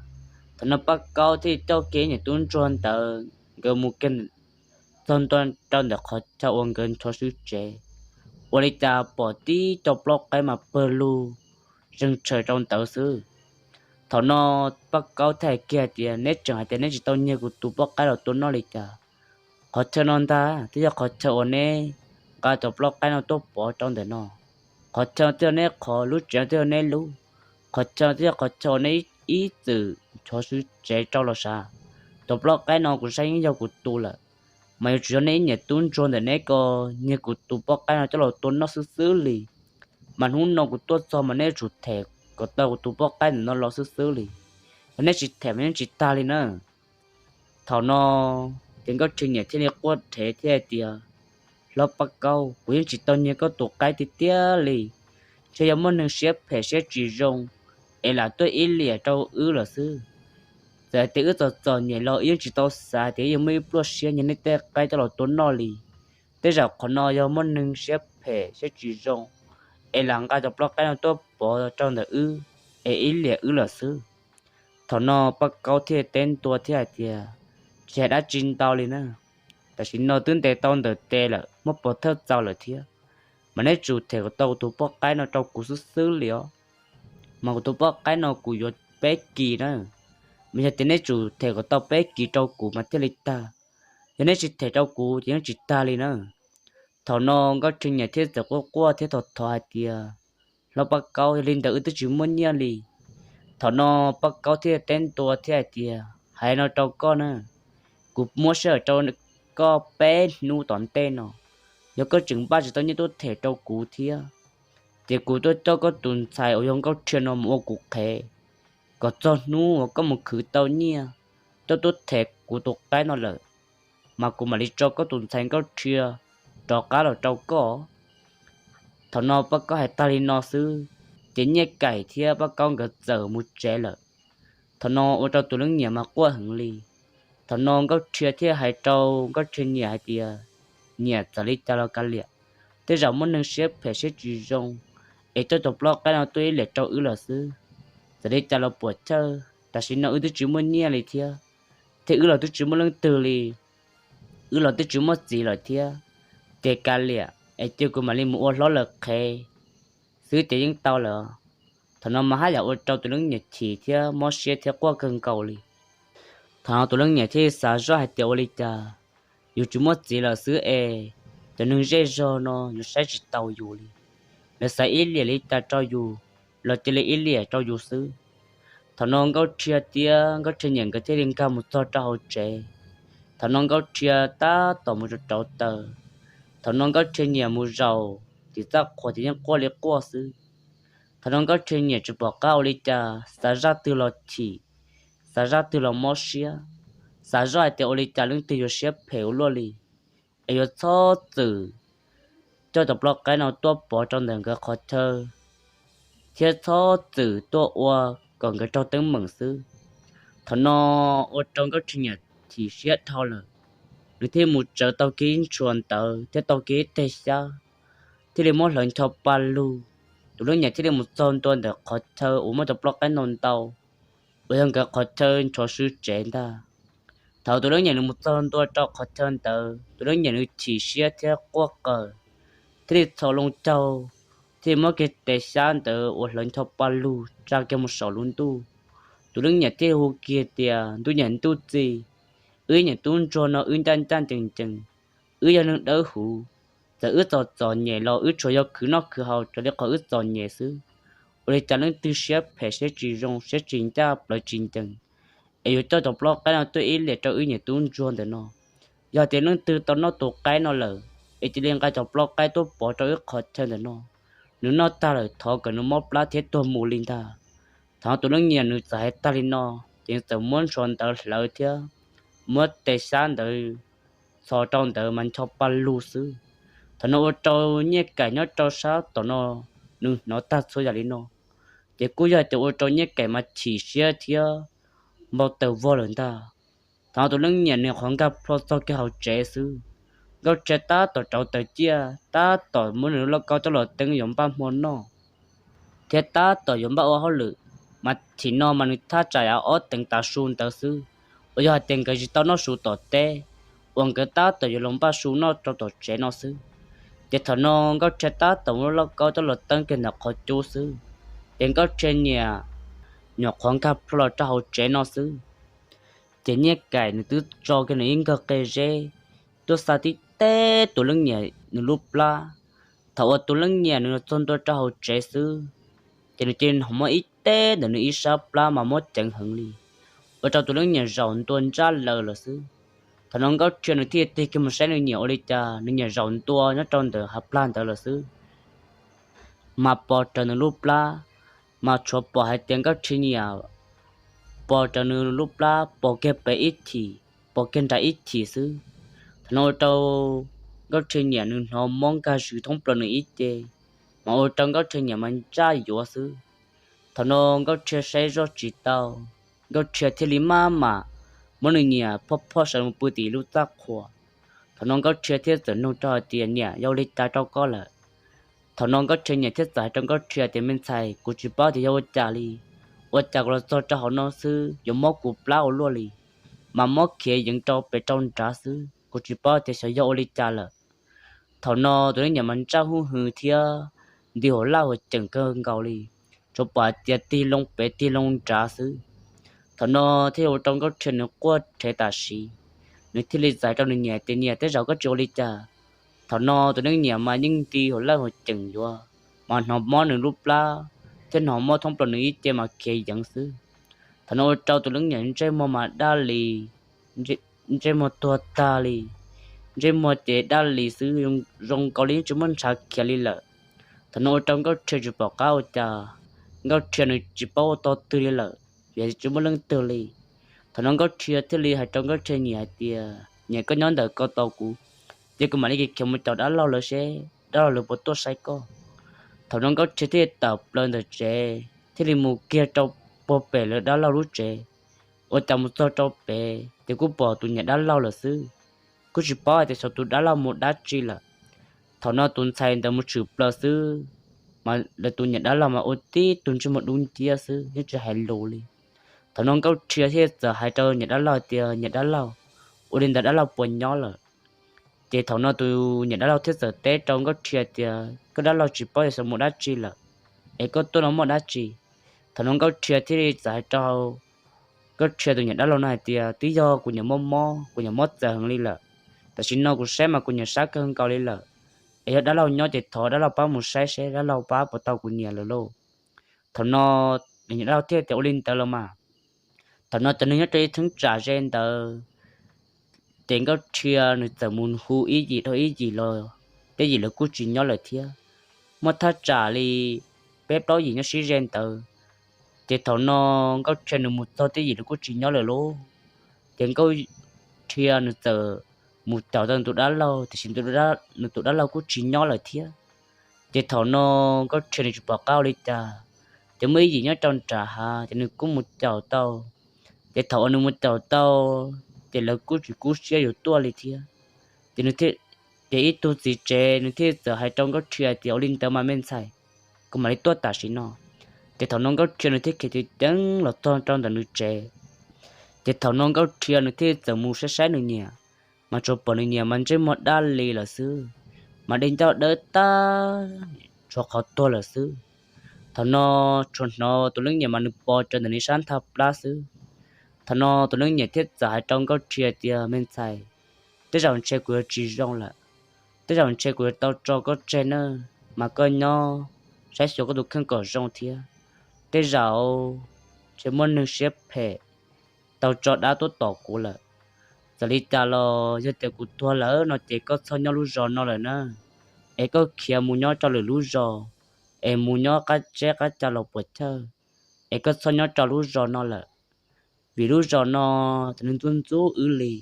Thaum no Paj Kaub thiaj coj kiag niam tub ntsuag ntawd nkawd mus kiag txog ntua rau ntawm qhov chaw uas nkawd nchov swv tsev, ua li cas pom tib co plaub qaib mas pawg lug zeeg tshaws rau ntawd xwb. Thaum no Paj Kaub thiaj hais kiag tias neb tseem hais tias neb tsis tau nyiag kuv tus poj qaib los tua noj li cas? Qhov chaw no ntag twb yog qhov chaw uas neb nqa cov plaub qaib no tuaj pov rau ntawm no. Qhov chaw twb yog neb qhov, lub tsev twb yog neb lub, qhov chaw twb yog qhov chaw uas neb ib txwm nchov swv tsev rau los sav. Tus plaub qaib no kuv saib yeej yog kuv tus lawm, mas yuav tsum yog neb ib niam tub ntsuag ntawm neb ko nyiag kuv tus poj qaib no coj los tua noj xwb xwb li. Mas hnub no kuv tuaj txog mas neb yuav tsum them kom tau kuv tus poj qaib ntawm no los xwb xwb li. Yog neb tsis them mas yeej tsis tag li na. Thaum no ces Nkauj Rhia niam thiaj li quaj rhev thiab hais tias, Hlob Paj Kaub, kuv yeej tsis tau nyiag koj tus qaib tiag tiag li. Ntshe yog muaj neeg siab phem siab tsis zoo es lam tuaj ib liam rau wb lawm xwb. Txawm hais tias wb txom txom nyem los wb yeej tsis tau xav tias wb yuav muaj ib pluaj siab nyiag neb tej qaib coj los tua noj li. Tej zaum qhov no yog muaj neeg siab phem siab tsis zoo es lam nqa cov plaub qaib no tuaj pov rau ntawm wb es ib liam wb lawm xwb. Thaum no Paj Kaub thiaj teb ntua thiab hais tias, Tsis hais dab tsi ntau li na, tam sim no twb ntes tau ntawm tes lawm, muab pov thawj txaus lawm thiab, mas neb tsum them kom tau kuv tus poj qaib no rau kuv xwb xwb li os. Mas kuv tus poj qaib no kuv yuav peb kis na, mas yog tias neb tsum them kom tau peb kis rau kuv mas thiaj li tag. Yog neb tsis them rau kuv ces yeej tsis tag li na. Thaum no Nkauj Rhia niam thiaj txawm quaj quaj thiab thov thov hais tias, Hlob Paj Kaub, yog li ntawd wb twb tsis muaj nyiaj li. Thaum no Paj Kaub thiaj teb ntua thiab hais tias, Hais no rau koj na, kuv muab sij hawm rau koj peb hnub tom ntej no, yog koj tseem npaj tsis tau nyiaj tuaj them rau kuv thiab, ces kuv tuaj coj koj tus ntxhais uas yog Nkauj Rhia no mus ua kuv qhev, kom txog hnub uas koj mus khwv tau nyiaj coj tuaj them kuv tus qaib no lawm, mas kuv mam li tso koj tus ntxhais Nkauj Rhia rov qab los rau koj. Thaum no Paj Kaub hais tag li no xwb, ces Nyiaj Kaim thiab Paj Kaub nkawd txawm mus tsev lawm. Thaum no ua rau tus leej niam mas quaj heev li. Thaum no Nkauj Rhia thiaj hais rau Nkauj Rhia niam hais tias, Niam, txawm li cas los kav liam, tej zaum muaj neeg siab phem siab tsis zoo es coj cov plaub qaib no tuaj ib liam rau wb lawm xwb. Txawm li cas los puam chawj, tam sim no wb twb tsis muaj nyiaj li thiab, thiab wb los twb tsis muaj leej twg li, wb los twb tsis muaj txiv lawm thiab. Ces kav liam es cia kuv mam li mus ua hlob lawv qhev xwb ces yeej tau lawm. Thaum no mas haj yam ua rau tus leej niam chim thiab mob siab thiab quaj kawg nkaus li. Thaum no tus leej niam thiaj xav zoj hais tias ua li cas yus tsis muaj txiv lawm xwb es cov neeg zej zog no yuav saib tsis taus yus li, lawv xav ib liam li cas rau yus los cia li ib liam rau yus xwb. Thaum no Nkauj Rhia thiab Nkauj Rhia niam nkawd thiaj li nkag mus txog rau hauv tsev. Thaum no Nkauj Rhia tab tom mus rau rauv taws. Thaum no Nkauj Rhia niam mus zaum ces txaj qhuas ces yeej quaj li quaj xwb. Thaum no Nkauj Rhia niam tsis pom qab ua li cas, xav zaj twg los chim, xav zaj twg los mob siab, xav zoj hais tias ua li cas leej twg yuav siab phem ua luaj li es yuav txhob txwm coj cov plaub qaib no tuaj pov rau ntawm nkawd qhov chaw thiab txhob txwm tuaj ua kom nkawd raug teeb meem xwb. Thaum no ua rau Nkauj Rhia niam chim siab dhau lawm, nws thiaj mus tsawv tau kiag ib ntshua ntawd thiab tau kiag ib teg xyab, thiaj li muab hlawv ncho pa lug. Tus leej niam thiaj li mus txog ntua ntawm qhov chaw uas muaj cov plaub qaib ntau ntau, uas yog nkawd qhov chaw nchov swv tsev ntag. Thaum tus leej niam nws mus txog ntua rau qhov chaw ntawd, tus leej niam nws chim siab thiab quaj qawm, thiaj li txhos loo caug, thiaj li muab kiag tes xyab ntawd uas hlawv ncho pa lug tsa kiag mus saum lub ntuj. Tus leej niam thiaj hu kiag tias, Ntuj niam ntuj txiv, wb niam tub ntsuag no wb ncaj ncaj ncees ncees, wb yog neeg dawb huv, txawm wb txom txom nyem los wb tsuas yog khwv noj khwv haus raws li qhov wb txom nyem xwb. Ua li cas leej twg siab phem siab tsis zoo siab tsis ncaj plawv tsis ncees es yuav coj cov plaub qaib no tuaj ib liam rau wb niam tub ntsuag ntawm no? Yog tias leej twg tau noj tus qaib no lawm es cia li nqa cov plaub qaib tuaj pov rau wb qhov chaw ntawm no. Nws noj tag lawm thov kom nws mob plab thiab tuag mus li ntag. Thaum no tus leej niam nws txawm hais tag li no, ces txawm muab ntshua ntawd hlawv thiab muab tes xyab ntawd txhos rau ntawd mas ncho pa lug xwb. Thaum no ua rau Nyiaj Kaim nyob rau sab tom no, nws hnov tag txhua yam li no, ces kuj yog tias ua rau Nyiaj Kaim mas chim siab thiab npau taws vog lawm ntag. Thaum no tus leej niam nws qhov nkag plho txog kiag hauv tsev xwb, Nkauj Rhia tab tom rauv taws ciaj, tab tom muab nws lub lauj kaub coj los teeb yuav npaj hmo noj thiab tab tom yuav npaj ua hauj lwm, mas thim no mas nws thaj tsam yav ob teev tav su ntawd xwb, uas yog hais tias nkawd tsis tau noj su tom teb, uas nkawd tab tom yuav los npaj su noj rau tom tsev no xwb. Ces thaum no Nkauj Rhia tab tom muab lub lauj kaub coj los teeb kiag ntawm qhov cub xwb, ces Nkauj Rhia niam nyuam qhuav nkag plho los rau hauv tsev no xwb. Ces Nyiaj Kaim nws twb tso kiag nws ib nkawg qe zeb tuaj xa tib teb tus leej niam nws lub plab. Thaum uas tus leej niam nws los txog ntua rau hauv tsev xwb, ces nws cia li hnov muaj ib teb ntawm nws ib sab plab mas mob ceev heev li, ua rau tus leej niam zaum ntua ntsaj laws lawm xwb. Thaum no Nkauj Rhia nws thiaj tig kiag mus saib nws niam ua li cas, nws niam zaum ntua nyob rau ntawm hav plag ntawd lawm xwb. Mas pos raws nws lub plab, mas tshuav pom hais tias Nkauj Rhia niam pos raws nws lub plab pos kiag pem ib chim, pos kiag nram ib chim xwb. Thaum no ua rau Nkauj Rhia niam nws hnov mob nkag zws thoob plaws nws ib ce, mas ua rau Nkauj Rhia niam mas ntsaj yuav xwb. Thaum no Nkauj Rhia saib zoj tsis tau, Nkauj Rhia thiaj li maj mam muab nws niam phoj phoj sawv mus pw tim lub txaj qhua. Thaum no Nkauj Rhia thiaj txawm nug rau hais tias, Niam, yog ua li cas rau koj lawm? Thaum no Nkauj Rhia niam thiaj txawm hais rau Nkauj Rhia tias, Me ntxhais, kuv tsis paub tias yog ua cas li, ua cas kuv los txog rau hauv no xwb yuav mob kuv plab ua luaj li, mas mob khiav yeev rau pem rau nrad xwb, kuv tsis paub tias xyov yog ua li cas lawm. Thaum no tus leej niam mas ntsaj huj hwv thiab nti huv laj huv ceem kawg nkaus li, tsuas pom hais tias tig loo pem tig loo nrad xwb. Thaum no thiaj ua rau Nkauj Rhia nws quaj rhev tam sim, nws thiaj li txais rau nws niam tias, Niam, tej zaum koj tsis ua li cas. Thaum no tus leej niam mas yeej nti huv laj huv ceem yuav, mas hnov mob nws lub plab thiab hnov mob thoob plaws nws ib ce mas khiav yeev xwb. Thaum no ua rau tus leej niam ntsej muag mas daj li, ntsej muag tuag tag li, ntsej muag ces daj li xwb, zoo nkaus li yeej tsis muaj ntshav khiav li lawm. Thaum no ua rau Nkauj Rhia tsis pom qab ua cas, Nkauj Rhia nws tsis paub ua tau twg li lawm, vim tsis muaj leej twg li. Thaum no Nkauj Rhia thiaj li hais rau Nkauj Rhia niam hais tias, Niam, koj nyob ntawm ko tos kuv, ces kuv mam li khiav mus caum dab laug lawv seb dab laug lawv puas tuaj saib koj. Thaum no Nkauj Rhia thiaj li tawm plaws ntawm tsev thiaj li mus kiag rau puag pem lawv dab laug lub tsev. Ua cas mus txog rau pem ces kuj pom tus niam dab laug lawm xwb, kuj tsis paub hais tias xyov tus dab laug mus dab tsi lawm. Thaum no tus ntxhais ntawd mus tshwm plaws xwb, mas lawv tus niam dab laug mas ua tib tug ntsej muag dub nciab xwb yeej tsis hais lus li. Thaum no Nkauj Rhia thiaj txawm hais rau niam dab laug tias, Niam dab laug, ua li ntawd dab laug puas nyob lawm? Ces thaum no tus niam dab laug thiaj txawm teb rau Nkauj Rhia tias, Koj dab laug tsis paub tias xyov mus dab tsi lawm, es koj tuaj no muaj dab tsi? Thaum no Nkauj Rhia thiaj li txawm hais rau Nkauj Rhia tus niam dab laug no hais tias, Twb yog kuv niam mob mob, kuv niam mob txawv heev li lawm, tam sim no kuv saib mas kuv niam sab kawg nkaus li lawm, es yog dab laug nyob ces thov dab laug pab mus saib seb dab laug pab puas tau kuv niam lawm lauj. Thaum no niam dab laug thiaj tias, Ua li ntawd los mas. Thaum no cov neeg nyob rau ib thaj tsam ze ntawd, ces Nkauj Rhia nws txawm mus hu ib yim dhau ib yim los, tej yim lawv kuj tsis nyob lawm thiab. Muaj thaj tsam li peb plaub yim nyob sib ze ntawd, ces thaum no Nkauj Rhia nws mus txog tej yim lawv kuj tsis nyob lawm lauj. Ces Nkauj Rhia nws txawm mus caum tau nws tus dab laug, tiam sis nws tus dab laug kuj tsis nyob lawm thiab. Ces thaum no Nkauj Rhia nws tsis pom qab ua li cas, ces muaj ib yim nyob rau nram hav ces nws kuj mus caum tau. Ces thaum uas nws mus caum tau, ces lawv kuj tsis kub siab yuav tuaj li thiab. Ces nws thiaj, ces ib tug txiv tsev nws thiaj txawm hais rau Nkauj Rhia tias, Ua li ntawd mas me ntxhais, kuv mam li tuaj tam sim no. Ces thaum no Nkauj Rhia nws thiaj khiav ceev ceev los txog rau ntawm nws tsev. Ces thaum no Nkauj Rhia nws thiaj txawm mus saib saib nws niam, mas tsuas pom nws niam mas ntsej muag daj li lawm xwb, mas dej ncauj dawb tag, tshuav qhov tuag lawm xwb. Thaum no tsuas hnov tus leej niam mas nws pos raws ntawm nws sab nthaj plab xwb. Thaum no tus leej niam thiaj txawm hais rau Nkauj Rhia tias, Me ntxhais, tej zaum ntshe kuv yuav tsis zoo lawm, tej zaum ntshe kuv yuav tau tso koj tseg na, mas koj nyob saib xyuas koj tus kheej kom zoo thiab. Tej zaum ntshe muaj neeg siab phem tau tso dab tuaj tom kuv lawm. Txawm li cas los yog tias kuv tuag lawm no ces koj txhob nyob lub zos no lawm na, es koj khiav mus nyob rau lwm lub zos, es mus nyob qab teb qab chaw los puas chawj, es koj txhob nyob rau lub zos no lawm, vim lub zos no cov neeg ntxub ntxub wb li.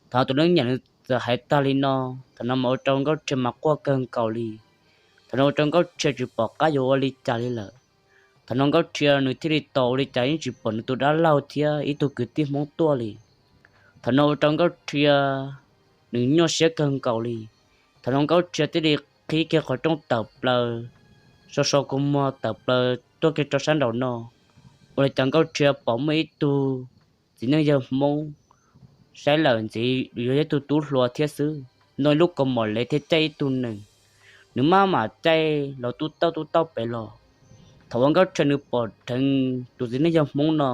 Thaum tus leej niam nws txawm hais tag li no, thaum no mas ua rau Nkauj Rhia mas quaj kawg nkaus li. Thaum no ua rau Nkauj Rhia tsis pom qab yuav ua li cas li lawm. Thaum no Nkauj Rhia nws thiaj li tos ua li cas yeej tsis pom nws tus dab laug thiab ib tug kwv tij Hmoob tuaj li. Thaum no ua rau Nkauj Rhia nws nyuaj siab kawg nkaus li. Thaum no Nkauj Rhia thiaj li qhib kiag qhov rooj tawm plaws, so so kua muag tawm plaws tuaj kiag rau sab nraum no. Ua li cas Nkauj Rhia pom muaj ib tug txiv neej yawg Hmoob, saib lawm ntxiv yog ib tug tub hluas thiab xwb, nto ib lub kaus mom lev thiab caij ib tug nees. Nws maj mam caij los tub tauj tub tauj pem los. Thaum uas Nkauj Rhia nws pom dheev tus txiv neej yawg Hmoob no,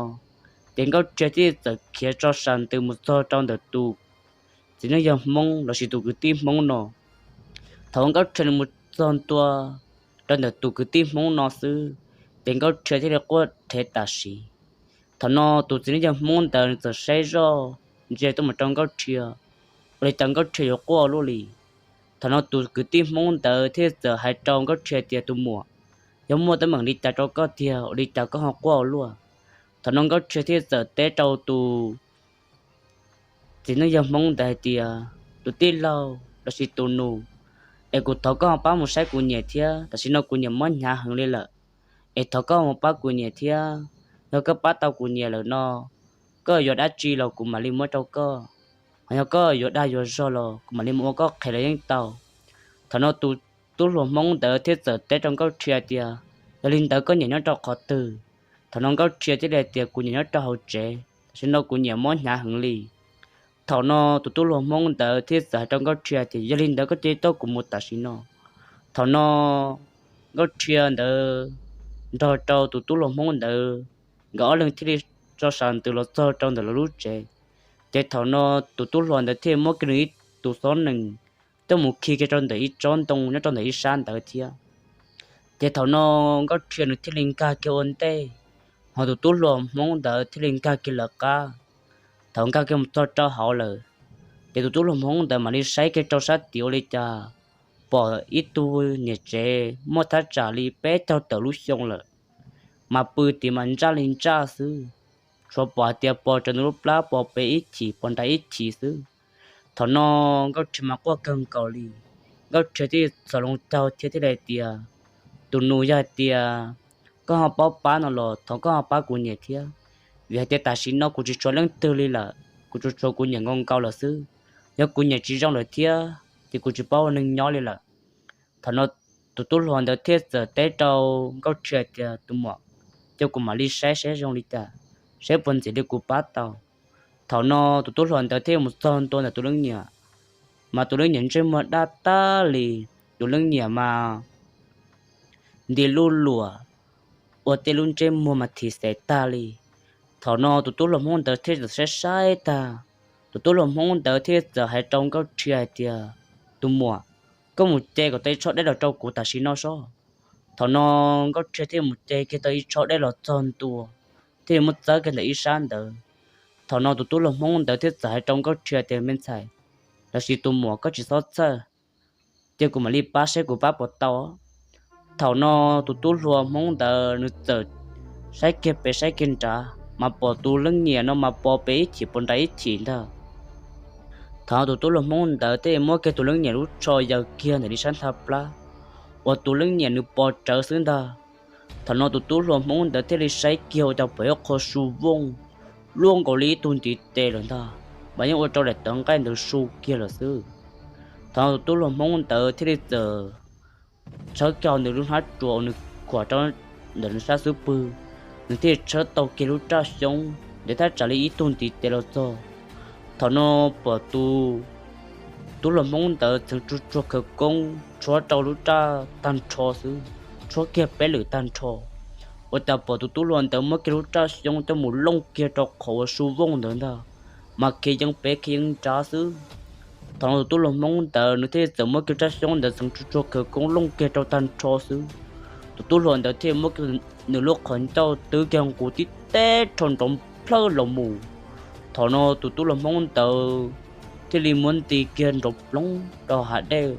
ces Nkauj Rhia thiaj txawm khiav tso sas ntws mus txog rau ntawm tus txiv neej yawg Hmoob lossis tus kwv tij Hmoob no. Thaum uas Nkauj Rhia nws mus txog ntua rau ntawm tus kwv tij Hmoob no xwb, ces Nkauj Rhia thiaj li quaj rhev tam sim. Thaum no tus txiv neej yawg Hmoob ntawd nws txawm saib zoj ntsia tuaj mus rau Nkauj Rhia, ua li cas Nkauj Rhia yuav quaj ua luaj li. Thaum no tus kwv tij Hmoob ntawd thiaj txawm hais rau Nkauj Rhia tias, Tus muam, yog muaj teeb meem li cas rau koj tiag ua li cas koj ho quaj ua luaj? Thaum no Nkauj Rhia thiaj txawm teb rau tus txiv neej yawg Hmoob ntawd hais tias, Tus tij laug lossis tus nus, es kuv thov koj ho pab mus saib kuv niam thiab, tam sim no kuv niam mob hnyav heev li lawm, es thov koj mus pab kuv niam thiab. Yog koj pab tau kuv niam lawm no, koj yuav dab tsi los kuv mam li muab rau koj, ho yog koj yuav dag yuav zog los kuv mam li mus ua koj qhev los yeej tau. Thaum no tus tub hluas Hmoob ntawd thiaj txawm teb rau Nkauj Rhia tias, Yog li ntawd koj niam nyob rau qhov twg? Thaum no Nkauj Rhia thiaj li hais tias, Kuv niam nyob rau hauv tsev, tam sim no kuv niam mob hnyav heev li. Thaum no tus tub hluas Hmoob ntawd thiaj txawm hais rau Nkauj Rhia tias, Yog li ntawd koj cia li tuaj kuv mus tam sim no. Thaum no Nkauj Rhia ntawd nrog rau tus tub hluas Hmoob ntawd, nkawd ob leeg thiaj li tso sas ntws los txog rau ntawm lawv lub tsev. Ces thaum no tus tub hluas ntawd thiaj muab kiag nws ib tus xob nees coj mus khi kiag rau ntawm ib tsob ntoo nyob rau ntawm ib sab ntawd thiab. Ces thaum no Nkauj Rhia nws thiaj li nkag kiag ua ntej, ho tus tub hluas Hmoob ntawd thiaj li nkag kiag lawv qab. Thaum nkag kiag mus txog rau hauv lawm, ces tus tub hluas Hmoob ntawd mam li saib kiag rau sab tid ua li cas pom ib tug niam tsev muaj thaj tsam li peb caug tawm lub xyoo lawm, mas pw tim mas ntsaj li ntsaj xwb. Tsuas pom hais tias pos raws nws lub plab pos pem ib chim pos nram ib chim xwb. Thaum no Nkauj Rhia mas quaj kawg nkaus li. Nkauj Rhia thiaj txhos loo caug thiab thiaj li hais tias, Tus nus, yog hais tias koj ho paub pab no los thov koj ho pab kuv niam thiab, vim hais tias tam sim no kuv tsis tshuav leej twg li lawm, kuv tsuas tshuav kuv niam nkaus nkaus lawm xwb. Yog kuv niam tsis zoo lawm thiab ces kuv tsis paub ua neeg nyob li lawm. Thaum no tus tub hluas ntawd thiaj txawm teb rau Nkauj Rhia tias, Tus muam, cia kuv mam li saib saib zoo li cas, saib puas ntxim li kuv pab tau. Thaum no tus tub hluas ntawd thiaj mus txog ntua ntawm tus leej niam, mas tus leej niam ntsej muag daj tag li, tus leej niam mas nti lub luam, ua tej lub ntsej muag mas thim xev tag li. Thaum no tus tub hluas Hmoob ntawd thiaj txawm saib saib tag, tus tub hluas Hmoob ntawd thiaj txawm hais rau Nkauj Rhia hais tias, Tus muam, koj mus ce kom tau ib tsho dej los rau kuv tam sim no sob. Thaum no Nkauj Rhia thiaj mus ce kiag tau ib tsho dej los txog ntua, thiaj muab txawb kiag ntawm ib sab ntawd. Thaum no tus tub hluas Hmoob ntawd thiaj txawm hais rau Nkauj Rhia tias, Me ntxhais, lossis tus muam, koj tsis txhob txhawj, cia kuv mam li pab saib kuv pab puas tau. Thaum no tus tub hluas Hmoob ntawd nws txawm saib kiag pem saib kiag nrad mas pom tus leej niam no mas pos pem ib chim pos nram ib chim ntag. Thaum tus tub hluas Hmoob ntawd thiaj muab kiag tus leej niam lub tsho yaws kiag ntawm li sab nthab plab uas tus leej niam nws pos rawv xwb ntag. Thaum no tus tub hluas Hmoob ntawd thiaj li saib kiag ua cas pom ib qho su vooj luaj nkaus li ib tug ntiv tes lawm ntag, mas yeej ua rau daim tawv nqaij ntawd su kiag lawm xwb. Thaum no tus tub hluas Hmoob ntawd thiaj li txawm tshawb kiag nws lub hnab ruas uas nws khuam rau ntawm nws sab xub pwg, nws thiaj tshawb tau kiag lub raj xyoob ntev thaj tsam li ib tug ntiv tes los txog. Thaum no pom tus tub hluas Hmoob ntawd txeev tsuag tsuag khawv koob tshuab rau lub raj tag nrho xwb, tshuab kiag peb lwm tag nrho. Ua cas pom tus tub hluas ntawd muab kiag lub raj xyoob coj mus looj kiag rau qhov uas su vooj ntawd ntag, mas khiav yeev pem khiav yeev nrad xwb. Thaum no tus tub hluas Hmoob ntawd nws thiaj txawm muab kiag raj xyoob ntawd txeev tsuag tsuag khawv koob looj kiag rau tag nrho xwb. Tus tub hluas ntawd thiaj muab kiag nws lub qhov ncauj twb kiag nqus tib teg rho nrov nplhawj los mus. Thaum no tus tub hluas Hmoob ntawd thiaj li muab nti kiag nrov ploog rau hav dej,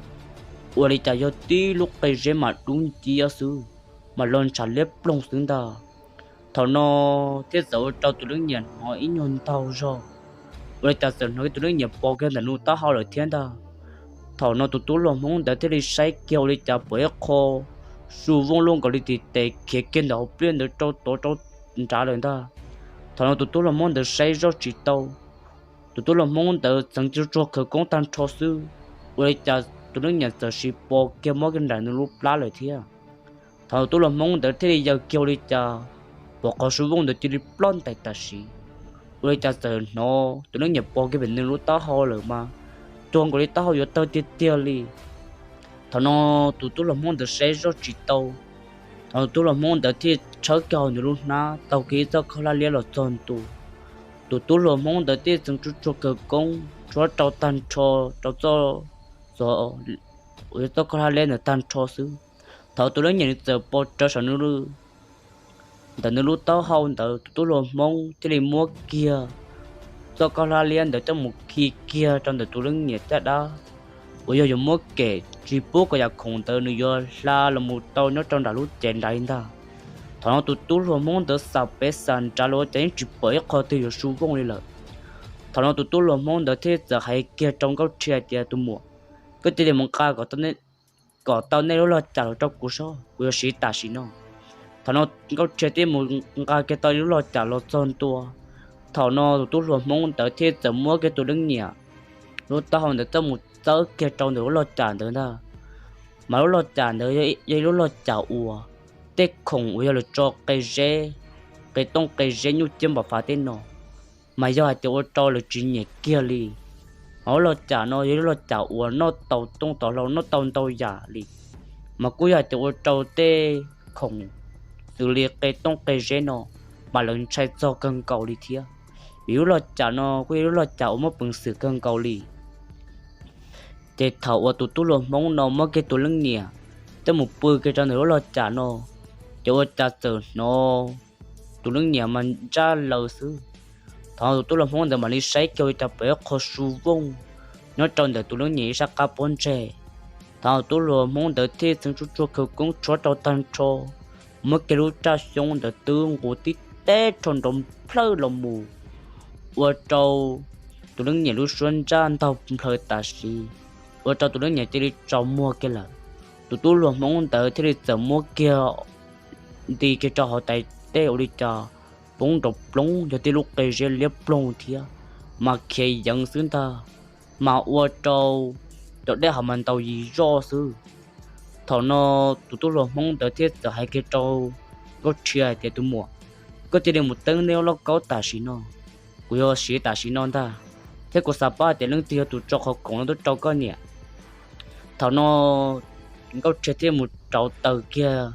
ua li cas yog tib lub qe zeb mas dub nciab xwb, mas los ntshav liab ploog xwb ntag. Thaum no thiaj txawm ua rau tus leej niam hnov ib nyuag ntaug zog, ua li cas txawm hnov tus leej niam pos kiag ntawm nws taub hau lawm thiab ntag. Thaum no tus tub hluas Hmoob ntawd thiaj li saib kiag ua li cas pom ib qho su vooj luaj nkaus li tis tes khiav kiag ntawm hauv pliaj ntawd rau tod rau nrad lawm ntag. Thaum no tus tub hluas Hmoob ntawd saib zoj tsis tau, Tus tub hluas Hmoob ntawd txeev tsuj tsuag khawv koob tag nrho xwb, ua li cas tus leej niam txawm sis pos kiag mob kiag nram nws lub plab lawm thiab. Thaum tus tub hluas Hmoob ntawd thiaj li yaws kiag ua li cas pom qhov su vooj ntawd cia li ploj ntais tam sim, ua li cas txawm hnov tus leej niam pos kiag pem nws lub taub hau lawm mas tuag nkaus li taub hau yuav tawg tiag tiag li. Thaum no tus tub hluas Hmoob ntawd saib zoj tsis tau, thaum tus tub hluas Hmoob ntawd thiaj tshawb kiag hauv nws lub hnab tau kiag ib txoj khaub hlab liab los txog ntua. Tus tub hluas Hmoob ntawd thiaj txeev tsuj tsuag khawv koob tshuab rau tag nrho rau txoj, txoj, uas yog txoj khaub hlab liab ntawd tag nrho xwb. Thaum tus leej niam nws txawm pos rawv saum nws ntawm nws lub taub hau ntawd, tus tub hluas Hmoob thiaj li muab kiag txoj khaub hlab liab ntawd coj mus khi kiag rau ntawm tus leej niam caj dab, uas yog yuav muab kem tsis pub kom yam khoom ntawd nws yuav hla los mus tau nyob rau nram lub cev nrad li ntag. Thaum no tus tub hluas Hmoob ntawd xam pem xam nrad los ua cas yeej tsis pom ib qho twg yuav su vooj li lawm. Thaum no tus tub hluas Hmoob ntawd thiaj txawm hais kiag rau Nkauj Rhia tias, Tus muam, koj cia li mus nqa kom tau nej lub log cam los rau kuv sob, kuv yuav siv tam sim no. Thaum no Nkauj Rhia thiaj mus nqa kiag tau lub log cam los txog ntua. Thaum no tus tub hluas Hmoob ntawd thiaj txawm muab kiag tus leej niam lub taub hau ntawd coj mus txawb kiag rau ntawm lub log cam ntawd ntag. Mas lub log cam ntawd yog ib lub log cam uas tej khoom uas yog lawv tso qe zeb, qe tooj qe zeb nyuj ciab npam fav tej no, mas yog hais tias ua rau lawv tsis nyiam kiag li. Mas lub log cam no yog lub log cam uas noj tau tooj tau hlau, noj tau ntau yam li, mas kuj yog hais tias ua rau tej khoom xws li qe tooj qe zeb no mas lawv ntshai txog kawg nkaus li thiab. Vim lub log cam no kuj yog lub log cam uas muaj peev xwm kawg nkaus li. Ces thaum uas tus tub hluas Hmoob no muab kiag tus leej niam coj mus pw kiag rau ntawm lub log cam no, ces ua cas txawm hnov tus leej niam mas ntsaj laws xwb. Thaum no tus tub hluas Hmoob ntawd mam li saib kiag ua cas pom ib qho su vooj nyob rau ntawm tus leej niam ib sab qab pob ntseg. Thaum no tus tub hluas Hmoob ntawd thiaj txeev tsuj tsuag khawv koob tshuab rau tag nrho, muab kiag lub raj xyoob ntawd twb nqus tib teb rho nrov nplhawj los mus, ua rau tus leej niam lub suab ntsaj ntaug nplhaws tam sim, ua rau tus leej niam cia li tsaus muag kiag lawm. Tus tub hluas Hmoob ntawd thiaj li txawm muab kiag nti kiag rau hauv tais teb ua li cas poob nrov ploog yog tib lub qe zeb liab ploog thiab, mas khiav yeev xwb ntag, mas ua rau cov dej hav mas ntaus yis zoj xwb. Thaum no tus tub hluas Hmoob ntawd thiaj txawm hais kiag rau Nkauj Rhia tias, Tus muam, koj cia li mus teeb nej lub lauj kaub tam sim no, kuv yuav siv tam sim no ntag, thiab kuv xav paub tias leej twg yog tus tso qhov khoom no tuaj rau koj niam. Thaum no Nkauj Rhia thiaj mus rauv taws kiag,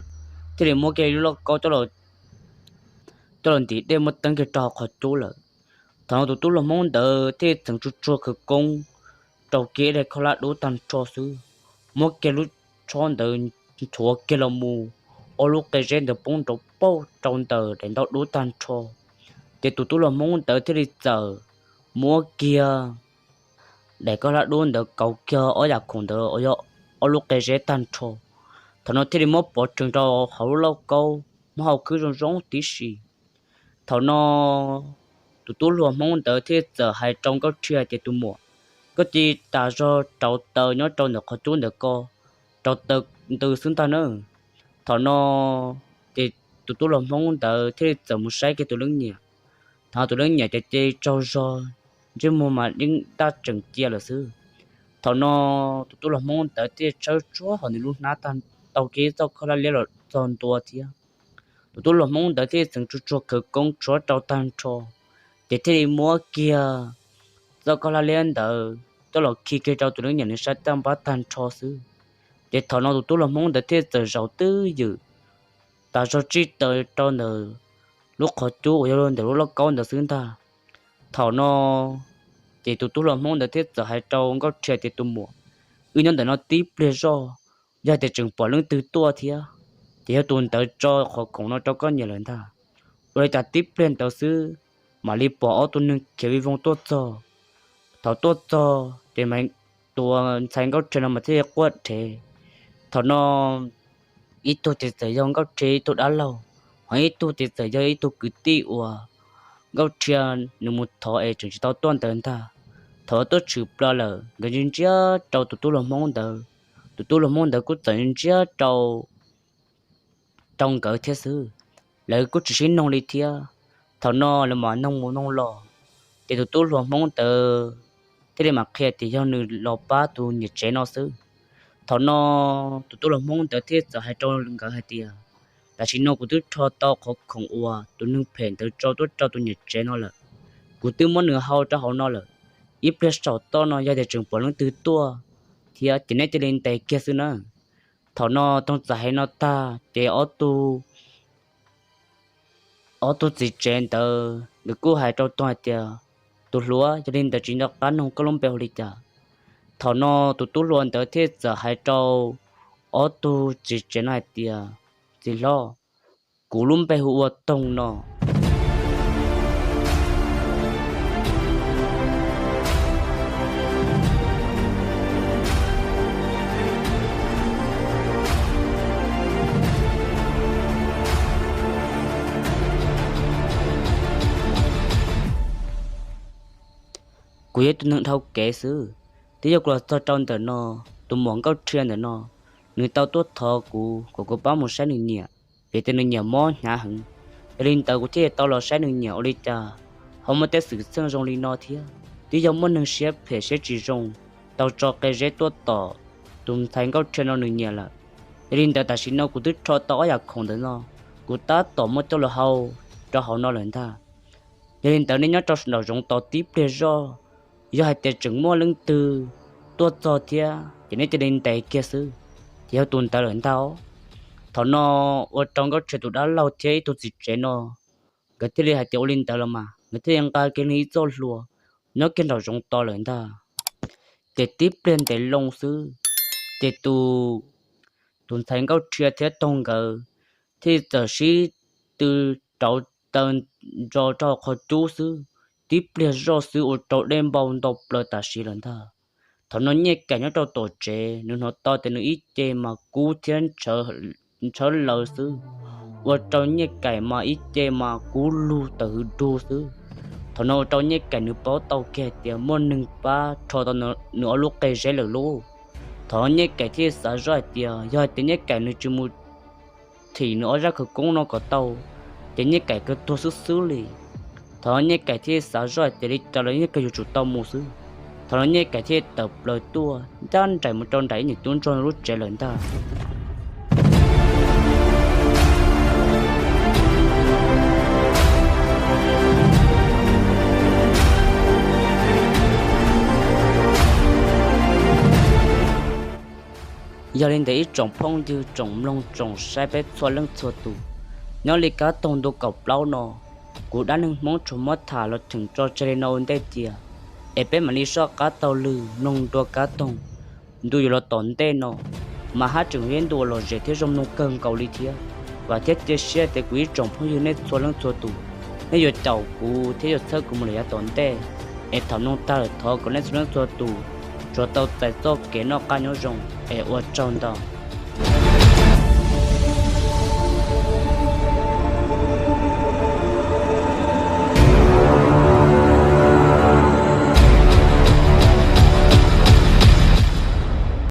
thiaj li muab kiag lub lauj kaub coj los ntim dej muab teeb kiag rau hauv qhov cub lawm. Thaum no tus tub hluas Hmoob ntawd thiaj txeev tsuj tsuag khawv koob rau kiag ib daim khaub hlab dub tag nrho xwb, muab kiag lub tshob ntawd nchuav kiag los mus, ob lub qe zeb ntawd poob nrov pauj rau ntawm daim ntaub dub tag nrho. Ces tus tub hluas Hmoob ntawd thiaj li txawm muab kiag daim khaub hlab dub ntawd kauv kiag ob yam khoom ntawd uas yog ob lub qe zeb tag nrho. Thaum no thiaj li muab pov rhees rau hauv lub lauj kaub, muab hau khwb zoo zoo tib si. Thaum no tus tub hluas Hmoob ntawd thiaj txawm hais rau Nkauj Rhia tias, Tus muam, koj cia li tas zog rauv taws nyob rau ntawm qhov cub ntawm ko, rauv taws ntws xwb ntag nawb. Thaum no ces tus tub hluas Hmoob ntawd thiaj li txawm mus saib kiag tus leej niam. Thaum no tus leej niam ces cia li tsaug zog, ntsej muag mas yeej daj tseem cia lawm xwb. Thaum no tus tub hluas Hmoob ntawd thiaj tshawb tshuab hauv nws lub hnab tau kiag ib txoj khaub hlab liab los txog ntua thiab. Tus tub hluas Hmoob ntawd thiaj txeev tsuj tsuag khawv koob tshuab rau tag nrho, ces thiaj li muab kiag txoj khaub hlab liab ntawd coj los khi kiag rau tus leej niam nws sab caj npab tag nrho xwb. Ces thaum no tus tub hluas Hmoob ntawd thiaj txawm zaum twj ywm, tas zog tsij taws rau ntawm lub qhov cub uas yog ntawm lub lauj kaub ntawd xwb ntag. Thaum no ces tus tub hluas Hmoob ntawd thiaj txawm hais rau Nkauj Rhia tias, Tus muam, wb nyob ntawm no tib pliag zoj, yog hais tias tseem pom leej twg tuaj thiab, ces yog tus ntawd tso qhov khoom no rau koj niam lawm ntag. Ua li cas tib pliag ntawd xwb, mam li pom ob tug neeg khiav vij voog tuaj txog. Thaum tuaj txog ces tus ntxhais Nkauj Rhia no mas thiaj quaj rhev. Thaum no ib tug ces txawm yog Nkauj Rhia ib tug dab laug, ho ib tug ces txawm yog ib tug kwv tij uas Nkauj Rhia nws mus thov es tseem tsis tau tuaj ntawd ntag. Thaum tuaj tshwm plaws lawm nkawd ntsia ntsia rau tus tub hluas Hmoob ntawd, tus tub hluas Hmoob ntawd kuj txawm ntsia rau rau nkawd thiab xwb. Lawv kuj tsis sib noog li thiab. Thaum no lawv mam noog mus noog los, Ces tus tub hluas Hmoob ntawd thiaj li mam qhia tias yog nws los pab tus niam tsev no xwb. Thaum no tus tub hluas Hmoob ntawd thiaj txawm hais rau nkawd hais tias, tam sim no kuv twb rho tau qhov khoom uas tus neeg phem ntawd tso tuaj rau tus niam tsev no lawm. Kuv twb muab nws hau rau hauv no lawm. Ib pliag saum toj no yog tias tseem pom leej twg tuaj thiab ces neb cia li ntes kiag xwb na. Thaum no Toog txawm hais no tag ces ob tug ob tug txiv tsev ntawd nws kuj hais rau Toog hais tias, tus hluas, yog li ntawd tsis nco qab noog koj lub npe hu li cas? Thaum no tus tub hluas ntawd thiaj txawm hais rau ob tug txiv tsev no hais tias, txiv hlob, kuv lub npe hu ua Toog no. Kuv yog ib tug neeg dhau kev xwb, twb yog kuv los txog rau ntawm no, tus muam Nkauj Rhia ntawm no, nws tau tuaj thov kuv kom kuv pab mus saib nws niam, vim tias nws niam mob hnyav heev. Yog li ntawd kuv thiaj tau los saib nws niam ua li cas ho muaj tej xwm txheej zoo li no thiab. Twb yog muaj neeg siab phem siab tsis zoo tau tso qe zeb tuaj tom tus ntxhais Nkauj Rhia no nws niam lawm. Yog li ntawd tam sim no kuv twb rho tau ob yam khoom ntawm no, kuv tab tom muab coj los hau rau hauv no lawm ntag. Yog li ntawd nej nyob rau nraum zoov tos tib pliag zoj, yog hais tias tseem muaj leej twg tuaj txog thiab ces neb cia li ntes kiag xwb, ces yog tus ntawd lawm ntag. Thaum no ua rau Nkauj Rhia tus dab laug thiab ib tug txiv tsev no, nkawd thiaj li hais tias ua li ntawd los mas nkawd thiaj li nqa kiag ib txoj hlua nyob kiag nraum zoov tos lawm ntag. Ces tib pliag ntev loo xwb, ces tus tus ntxhais Nkauj Rhia thiab Toog nkawd thiaj li txawm sib tw rauv taw ntso rau qhov cub xwb. Tib pliag zoj xwb ua rau dej npau ntau plaws tam sim lawm ntag. Thaum no Nyiaj Kaim nyob rau tom tsev nws hnov tau tias nws ib ce mas kub thiab ntshawv lawv xwb, ua rau Nyiaj Kaim mas ib ce mas kub lug tawm hwv dug xwb. Thaum no ua rau Nyiaj Kaim nws paub tau kiag hais tias muaj neeg pab rho tau nws ob lub qe zeb lawm lauj. Thaum no Nyiaj Kaim thiaj xav zoj hais tias yog hais tias Nyiaj Kaim nws tsis mus thim nws ob zaj khawv koob no kom tau, ces Nyiaj Kaim kawg tuag xwb xwb li. Thaum no Nyiaj Kaim thiaj xav zoj hais tias li cas los Nyiaj Kaim yuav tsum tau mus xwb. Thaum no Nyiaj Kaim thiaj tawm plaws tuaj ncaj nraim mus rau nram ib niam tub ntsuag lub tsev lawm ntag. Yog li ntawd ib tsoom phooj ywg tsoom mloog tsoom saib peb txhua leej txhua tus, nyob li Kab Toog ntu kaum plaub no, kuv dab neeg Hmoob tsuas muab tham los cheem tso tseg li no ua ntej tias, es peb mam li soj qab taug lw mloog dua Kab Toog ntu yuav los tom ntej no, mas haj tseem yog ib ntu uas lom zem thiab zoo mloog kawg nkaus li thiab. Vam thiab cia siab tias kuv ib tsoom phooj ywg nej txhua leej txhua tus, nej yuav caum kuv thiab yuav txhawb kuv mus lawm yav tom ntej. Es thaum mloog tag lawm thov kom nej txhua leej txhua tus tsuas tau txais txoj kev noj qab nyob zoo, es ua tsaug ntau.